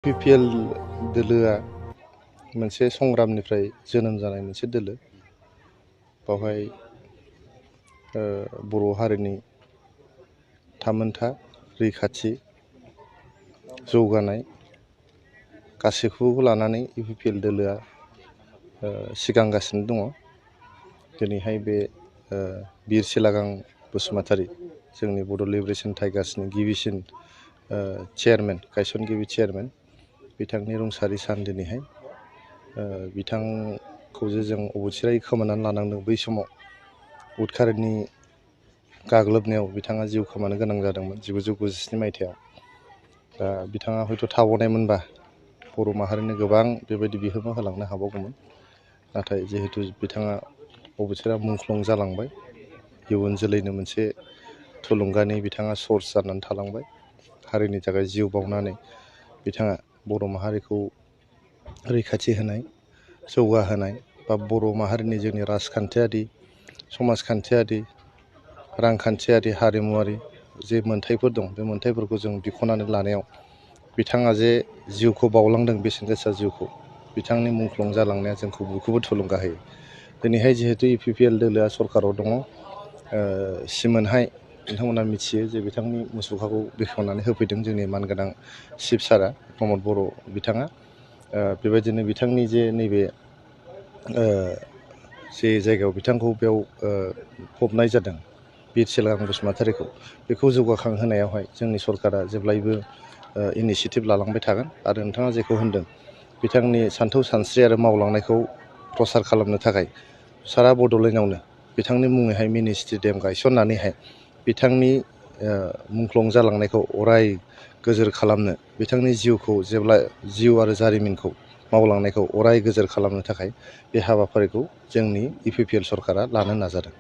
PPL दोलोआ मोनसे संग्रामनिफ्राय जोनोम जानाय मोनसे दोलो। बावहाय बर' हारिनि थामोनथा, रैखाथि, जौगानाय गासैखौबो लानानै पिपिएल दोलोआ सिगांगासिनो दङ। दिनैहाय बे बिर सिलागां बसुमतारी जोंनि बड' लिबारेसन टाइगार्सनि गिबिसिन चेयारमेन, गायसनगिरि चेयारमेन बिथांनि रुंसारि सान दिनैहाय। बिथांखौ जे जों अबथिरायै खोमानानै लानांदों, बै समाव उदखारिनि गाग्लोबनायाव बिथाङा जिउ खोमानो गोनां जादोंमोन 1997 मायथाइयाव। दा बिथाङा हयथ' थाबावनायमोनबा बर' माहारिनो गोबां बेबायदि बिहोमा होलांनो हाबावगौमोन। नाथाय जिहेतु बिथाङा अबथिरा मुंख्लं जालांबाय, इयुन जोलैनो मोनसे थुलुंगानि बिथाङा सर्स जानानै थालांबाय। हारिनि थाखाय जिउ बावनानै बिथाङा बर' माहारिखौ रैखाथि होनाय, जौगाहोनाय बा बर' माहारिनि जोंनि राजखान्थियारि, समाजखान्थियारि, रांखान्थियारि, हारिमुवारि जे मोन्थाइफोर दं, बे मोन्थाइफोरखौ जों बिख'नानै लानायाव बिथाङा जे जिउखौ बावलांदों, बेसेन गोसा जिउखौ, बिथांनि मुंख्लं जालांनाया जोंखौ बयखौबो थुलुंगा होयो। दिनैहाय जिहेतु पिपिएल दोलोआ सरकाराव दङ, सिमोनहाय बिथांमोना मिथियो जे बिथांनि मुसुखाखौ बेखेवनानै होफैदों जोंनि मानगोनां चिफ सारआ, प्रमद बर' बिथाङा। बेबायदिनो बिथांनि जे नैबे जे जायगायाव बिथांखौ बेयाव फबनाय जादों, बिर सिलागां बसुमतारीखौ, बेखौ जौगाखांहोनायावहाय जोंनि सरकारा जेब्लायबो इनिसियेटिभ लालांबाय थागोन। आरो नोंथाङा जेखौ होनदों, बिथांनि सान्थौ सानस्रि आरो मावलांनायखौ प्रसार खालामनो थाखाय सारा बड'लेण्डआवनो बिथांनि मुङैहाय मिनि स्टेडियाम गायसननानैहाय बिथांनि मुंख्लं जालांनायखौ अराय गोजोर खालामनो, बिथांनि जिउखौ जिउ आरो जारिमिनखौ मावलांनायखौ अराय गोजोर खालामनो थाखाय बे हाबाफारिखौ जोंनि पिपिएल सरकारा लानो नाजादों।